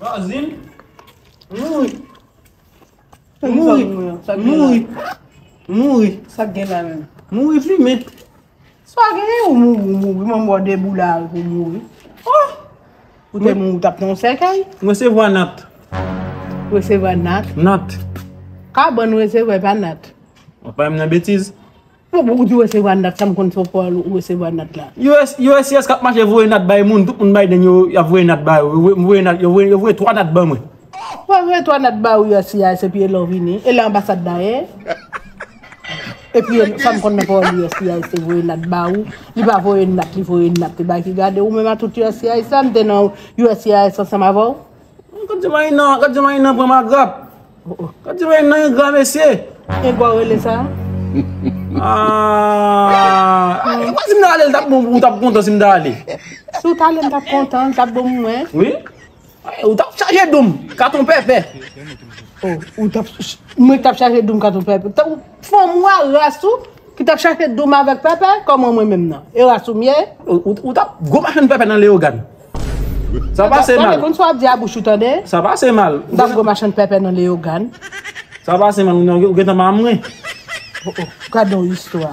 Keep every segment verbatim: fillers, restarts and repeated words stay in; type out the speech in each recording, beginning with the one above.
Vwazin, mouri. Mouri. Mouri. Mouri. Sa k gen la menm? Mouri plimen. Sa genyen ou mouri, ou mouri, mwen mò debou la ou mouri. Oh! Ou te mouri, ou t ap nan yon sèkèy? M resevwa nat. Resevwa nat? Nat. Kabann ou resevwa, e pa nat. Ou pa menm nan betiz. Bon, bon, ou di ou resevwa nat, sa m konn se yon pawòl ou resevwa nat la. U S, U S C I S k ap mache voye nat bay moun, tout moun Biden yo, y ap voye nat ba yo. Yo voye, voye nat, yo voye, yo voye twa nat ban mwen. Voye, voye twa nat ba ou U S C I S epi e lè w vini, e lè anbasad la ye. Epi e, sa m konn nan pawòl U S C I S se voye nat ba ou, li pa voye nat, li voye nat, li bay ki gade ou menm a tout U S C I S la, m te nan U S C I S ansanm avè w. Gad jan Marina, gad jan Marina pran m a grap. Oh, oh. Gad jan Marina engra, mesye. Engra w rele sa? Ah, ah, e pa si m ta ale, l t ap bon, ou t ap kontan si m ta ale. Si w t ale, m t ap kontan, l t ap bon pou mwen. Wi. Ay, ou t ap chaje doum, katon pèpè. Oh, ou t ap, mwen t ap chaje doum, katon pèpè. Fanm ou a ras ou ki t ap chaje doum avèk pèpè, kòman mwen menm nan? E ras ou m ye? Ou, ou, ou t ap gwo machann pèpè nan Leyogàn. Sa pase mal. Tande, konn sa w ap di a bouch ou, tande? Sa pase mal. Ou t ap gwo machann pèpè nan Leyogàn. Sa pase mal, ou gentan pa mwen. Oh, oh, gade yon istwa.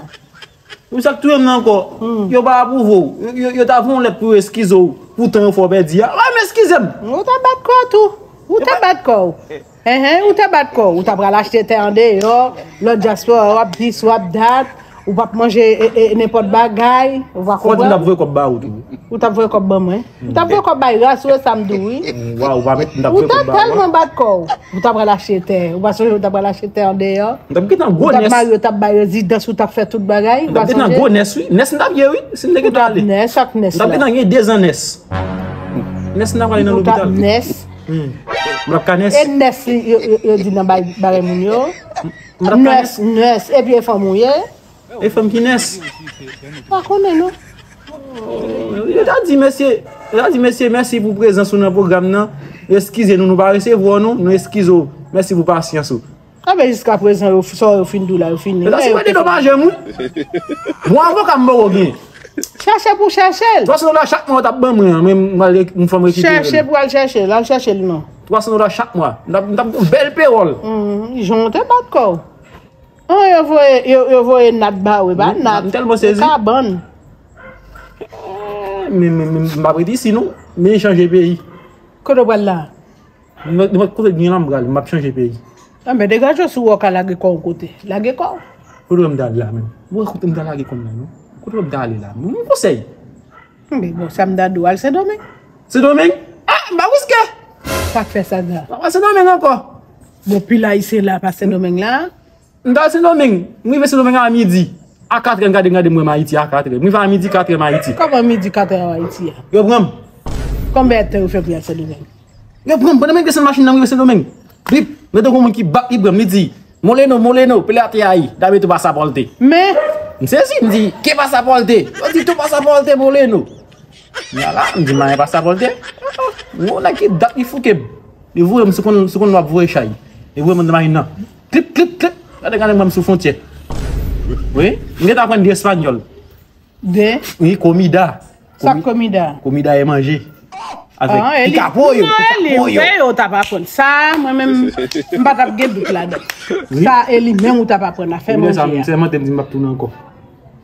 Ou sa k touye m nan ankò. Hmm. Yo pa apwouve w. Yo, yo, yo ta voye yon lèt pou yo eskize w. Poutan yo fè w pèdi a. Ay, m eskize m. Ou ta bat kò w tou. Ou ta bat kò w. Enhen, ou ta bat kò w. Ou ta pral achte tè andeyò. Lòt dyaspora, w ap dis, w ap dat. Ou p ap manje, e, e, nenpòt bagay. Ou pa konprann? Fò di m t ap voye kòb ba ou tou. Ou t ap voye kòb ban mwen. Ou t ap voye kòb bay ras ou, e sa m di w, wi. Wa, ou pa mèt, m t ap voye kòb ba ou. Ou t ap tèlman bat kò w. Ou t ap pral achte tè. Ou pa sonje ou t ap pral achte tè andeyò? M t ap gentan gwo nès. Ou t ap mare yo, t ap bay rezidans, ou t ap fè tout bagay. M t ap gentan gwo nès, wi. Nès m t ap ye, wi. Si m te gentan ale. Nès ak nès la. M t ap gentan gen de zan nès. Nès m t ap ale nan lopital. Ou t ap nès. Hmm. M t ap ka nès. E nès, yo, yo, yo di nan bay, bagay moun yo. M t ap ka nès. Nès, nès. Epi e fanm ou ye? E fanm ki nès. Pa konnen, non. Oh, yo ta di mesye, yo ta di mesye, mèsi pou prezans ou nan pwogram nan. Eskize nou, nou pa resevwa w, nou, nou eskize w. Mèsi pou pasyans ou. Anben, jiskaprezan, yo, sa yo fin di w la, yo fini. Yo ta sipoze dedomaje m, wi. Bon avoka m poko gen. Chèche pou chèche l. Twa san dola chak mwa yo t ap ban mwen an, men m al re-, m fè m rekipere l. Chèche pou al chèche l, al chèche l, non. Twa san dola chak mwa. M t ap, m t ap gen yon bèl pewòl. Hmm, jan w te bat kò w. An, yo voye, yo, yo voye nat ba ou, e pa nat. M tèlman sezi. E kabann. Men, men, men, m p ap ret isi, non. Men chanje peyi. Kote w pral la? Nenpòt kote k gen la, m pral, m ap chanje peyi. Anben, degaje w si w wè w ka lage kò w yon kote. Lage kò w. Kote w wè m ta al la, menm? Ou wè kote m ta lage kò m la, non? Kote w wè m ta ale la? Ban m yon konsèy. Anben, bon, sa m ta di w, al Sendomeng. Sendomeng? Ah, m pa riske! Sa k fè sa, sa? M pa al Sendomeng ankò. Bon, pil Ayisyen la pa Sendomeng la. M t al Sendomeng. M rive Sendomeng a midi. A katrè, m gade, m gade, m wè m Ayiti a katrè. M rive a midi, katrè, m Ayiti. Kòman midi, katrè w Ayiti a? Yo pran m. Konbyen èdtan yo fè pou y al Sendomeng? Yo pran m. Pandan m ap desann machin nan, m rive Sendomeng. Bip, m tande yon moun ki bat, li pran m, li di, Moleno, Moleno, pele a te ayi, dame tu pasaporte. Men. M sezi, m di, que pasaporte? Yo di, tu pasaporte, Moleno. Kounye a la, m di, m pa gen pasaporte. Yon nèg ki dat li fouke m. Li voye m sou konn, sou konn w ap voye chay. Li voye m anndan machin nan. Klip, klip, klip. Gade, gade mwen m sou fwontyè. Wi, m gentan aprann de espanyòl. De? Wi, comida. Sa comida? Comida e manje. Avèk pika pollo, pika pollo. Ou t ap aprann sa, mwen menm, m pa t ap gen dout ladan. Wi. Sa e li menm ou t ap aprann a fè manje a. Wi, lè sa, m sèmante, m di m p ap tounen ankò.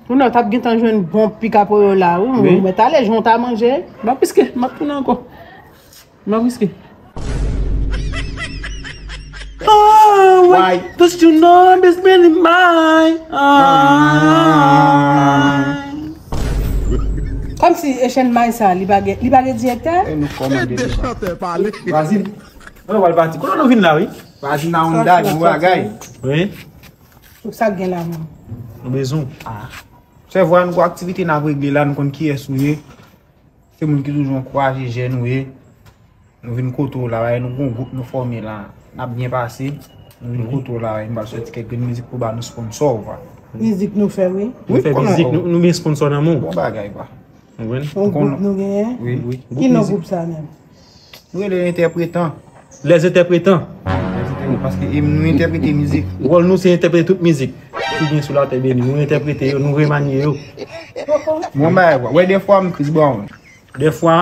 Ou non, t ap gentan jwenn bon pika pollo la, wi. Wi. Ou mèt ale, jan w ta manje. M ap riske, m ap tounen ankò. M ap riske. Oh, why? Don't you know I'm best friend in mine? Ah. Kòmsi Echèn May sa, li pa gen, li pa gen direktè? E nou kòmande deja. Vwazin. Mwen pral pati. Kote nou vin la, wi? Vwazin nan Honda, gwo bagay. Wi. Sa k gen la, menm? Nou bezwen. Ah. Se vwa nou gwo aktivite n ap regle la, nou konn kiyès nou ye. Se moun ki toujou ankouraje jèn nou ye. Nou vin kote w la, bagay nou gon gwoup nou fòme la. N ap byen pase. Nou vin kote w la, nou pral sòti kèk grenn mizik pou ba nou sponsò, pa. Mizik nou fè, wi. Wi, nou fè mizik, nou, nou gen sponsò nan men w. Bon bagay, pa. Ou konprann? Yon gwoup nou genyen? Wi. Wi. Ki non gwoup sa menm? Nou rele Entèpretan. Les Entèpretan. Les Entèpretan, paske e nou entèprete mizik. Wòl nou se entèprete tout mizik ki gen sou latè beni. Nou entèprete yo, nou remanye yo. Bon bagay, wè, dèfwa m Chris Brown. Dèfwa,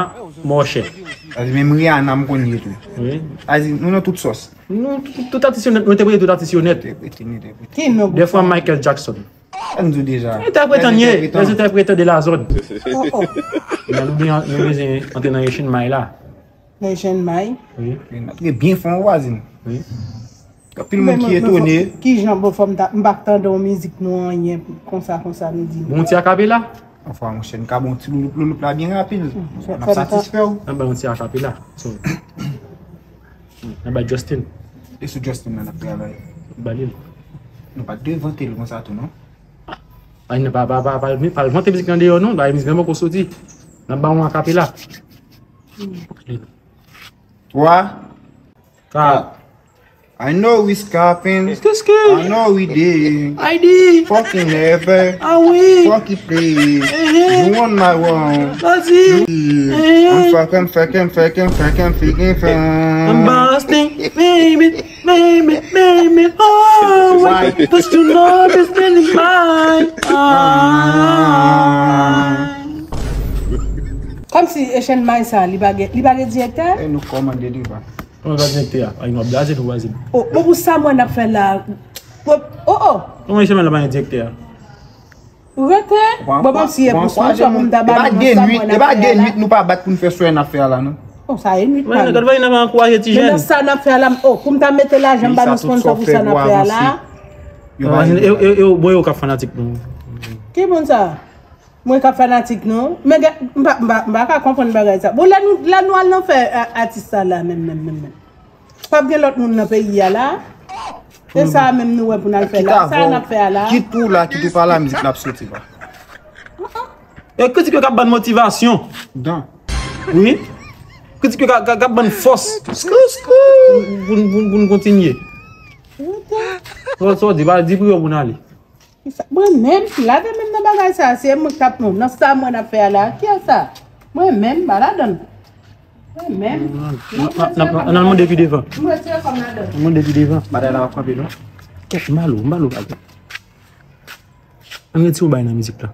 mòchè. Sa di menm Rihanna m konn li tou. Wi. Sa di nou nan tout sòs. Nou, tout, tout atis yo nèt, nou entèprete tout atis yo nèt. Entèprete, nou entèprete. Ki non pou sa? Dèfwa Michael Jackson. Sa n di w deja. Entèpretan ye, les interprétants de la zone. Oh, oh. Men nou, nou, nou bezwen antre nan Asian May la. Asian May? Wi. Antre byen fon, wazin. Wi. Anpil moun ki etone. Ki jan bon fò m ta, m pa tande yon mizik nou anyen konsa, konsa nou di. Bon ti akapela? Anfwa, monchè, n ka bon ti louloup, louloup la byen rapid. N ap satisfè w. N ap bay yon ti akapela. So, n ap bay Justin. E sou Justin nan n ap travay. Ba li l. Nou pa devante l konsa tou, non? Ay, nan pa, pa, pa, pa, pa, pa vante mizik nan deyò, non. Bay mizik nan poko soti. N ap bay yon akapela. Twa. Kat. I know we scapping. Skiskill. I know we did. I did. Fucking never. Ah oui. Fuck it, please. Eh, eh. You want my one. Vas-y. Eh, eh. I'm fucking, fucking, fucking, fucking, fucking, fucking. I'm busting, baby, baby, baby. Oh, why? Why? Cause you know this really mine. Ah. Kòmsi Asian May sa, li pa gen, li pa gen direktè? E nou kòmande li va. Kòman sa direktè a? Ay, nou ap blaze nou, wazin. Oh, bon, pou sa mwen ap fè la. Oh, oh, oh. Kòman Asian May la pa gen direktè a? Rete. Bon, bon, si e pou sponsor pou m ta ba nou nan sa mwen ap fè a la. E pa de nuit nou pa bat pou n fè swè n ap fè a la, non. Oh, sa e nuit pa nou. Gad, n ap ankouraje ti jèn. Men nan sa n ap fè a la, oh, pou m ta mete lajan m ba nou sponsor pou sa n ap fè a la. Yo pa e, e, e, bon, yo k ap fanatik nou. Ki moun sa? Mwen k ap fanatik nou. Men gen, m pa, m pa, m pa ka konprann bagay sa. Bon, lè nou, lè nou al nan fè a-, atis sa la, menm, menm, menm, menm. P ap gen lòt moun nan peyi a la. E sa menm nou wè pou n al fè la. Sa n ap fè a la. Kit ou la, kit ou pa la, mizik la ap soti la. E kritik yo k ap ban motivasyon. Dan. Wi. Kritik yo k ap, k ap, k ap ban fòs. Skou, skou. Pou, pou, pou, pou n kontinye. Sa w di, pa di pou yo pou n ale. Kisa? Mwen menm, lave men m nan bagay sa, se mwen k ap, non, nan sa mwen ap fè a la, ki a sa? Mwen menm, m pa ladann. Mwen menm. N, n, n, n, n al mande pi devan. M retire kò m ladann. N al mande pi devan. Bagay la ap kanpe, non? Kèt, m ba l ou, m ba l ou bagay. Ann retire yon bagay nan mizik la.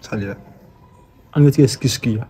Sa li la? Ann retire skiski a.